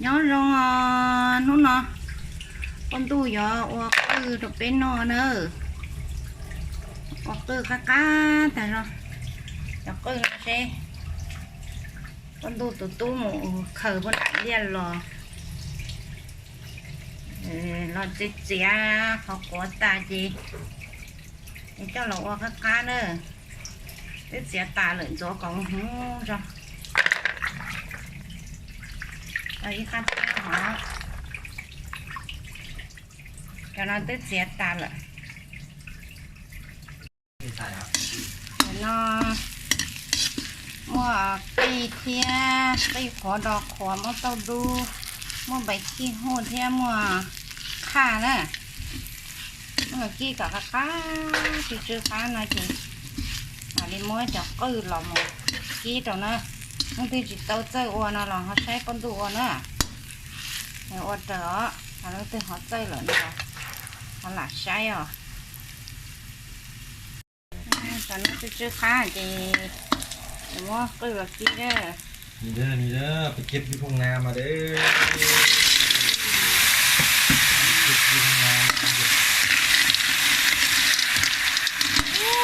Nyob zoo os, hnub no poj ntuj yuav ua qwj rau peb noj na. Ua qwj qab qab tag zog. Cov qwj no seb poj ntuj tus tub mus khaws poj nram liaj los, los txiav txiav qhov quav tas ces coj los ua qab qab na. Twb txiav tas lawm, ntxuav kom huv zog. Ib qab teb hov, cov no twb txiav tas lawm. Nim no muaj qij thiab, qij qhuav dos qhuav, muaj tauj dub, muaj npais khij huj thiab muaj qhaj na. Muab los kib kom qab qab, tsw tsw qab no ces mam li muab cov qwj los mus kib rau na. Leej twg tsis tau txawj ua no los ho saib poj ntuj ua na. Ua raws os, leej twg ho txawj lawm no ho lam saib os. Tam no tsw tsw qab ces muab qwj los kib na. Ni da, ni da, peb kib pib phooj na mas de.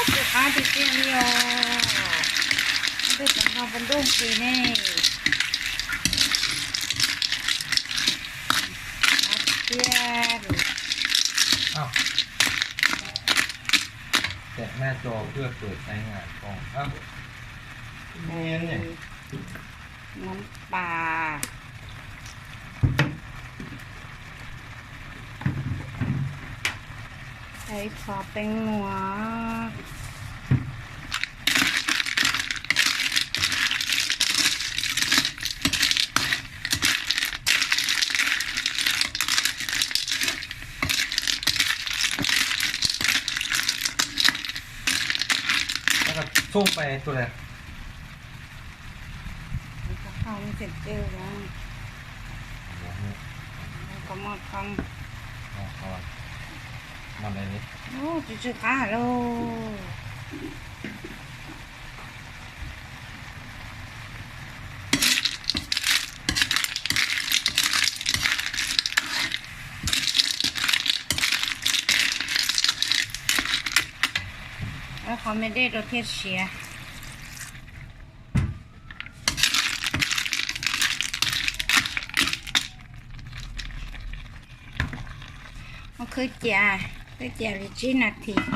Tsw qab tiag tiag li os. Twb tseem nrog pov ntuj nqis ne. Tiag. Tẹt hna tso pwj pwm xeev as koom. Nab pas, ib txho teeb muag. Txhooj pais tus lawm. Tsw tsw qab lauj. Qhov me dej rau thiaj siav. Muab khwb cia, khwb cia li tsib nas this.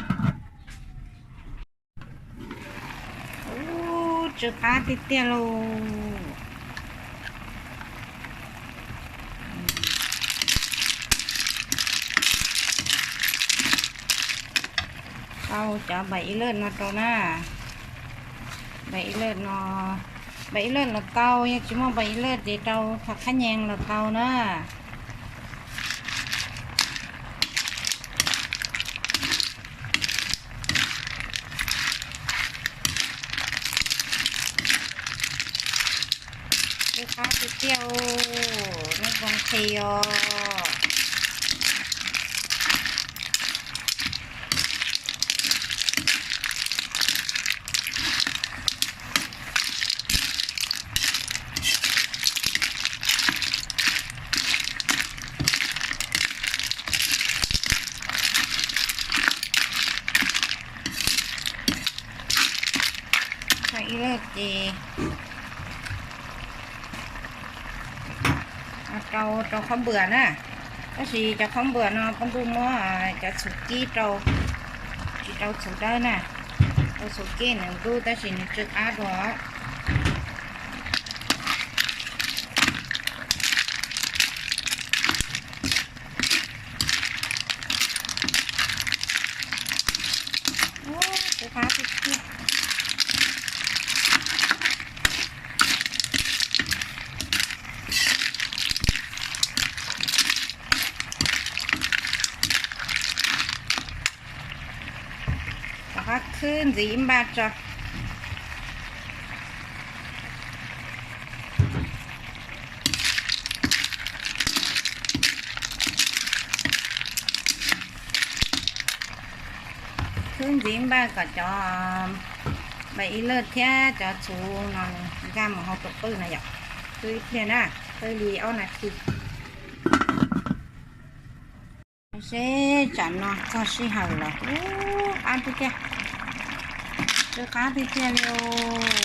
Ub, tsw qab tiag tiag lauj. Tau cov npaim ib lawj no rau na. Npaim ib lawj no, npaim ib lawj los tau, yog tsis muaj npaim ib lawj ces rau phaj qhab nyees los tau na. Tsw qab tiag tiag, nej puas nqhis os? Ib lawj ces rau rau khaub npwas na. Tab sis cov khaub npwas no poj ntuj muab cov txhuv kib rau, tsis rau txhuv dawb na. Rau txhuv kib nws ntub tab sis nws tsw qab dua. Tsw qab tiag tiag. Rov qab khwb ntxiv ib npaj tso. Khwb ntxiv npaj kom cov npaim ib lawj thiab cov txhuv no nkag mus hauv tus qwj no yom. Khwb ib pliag na. Li ob nas this. Seb tsam no txog sij hawm los, ub, qab tiag tiag, tsw qab tiag tiag li os.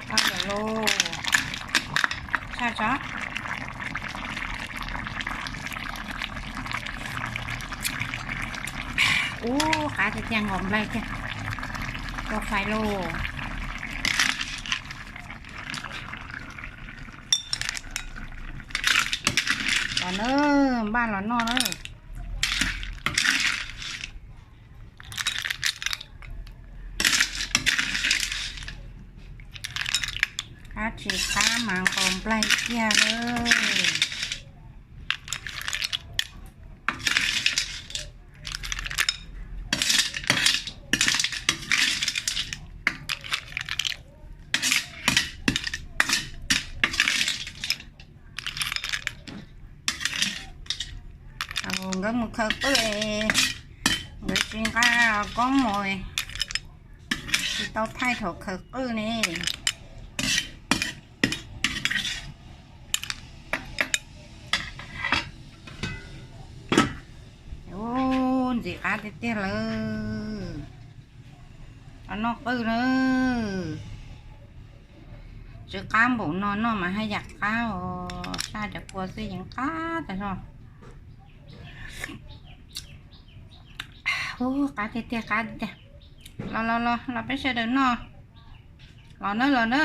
Tau lawm lauj, tshaj tso. Ub, qab tiag tiag, nqos nplaig tiag. Tso fais lauj. Los na, npaj los noj na. Qab tsis qab mas nqos nplaig tiag lauj. Nkawd mus khaws qwj, nkawd tsis nqa koob mus, tsis tau thaij thaum khaws qwj ne. Ub, ntxim qab tiag tiag lawm. Los noj qwj na. Tsw qab npaum no noj mas haj yam qab os, saj cov kua xwb yeej qab tag zog. Ub, qab tiag tiag, qab tiag tiag. Los los los los peb sawv daws noj. Los na, los na.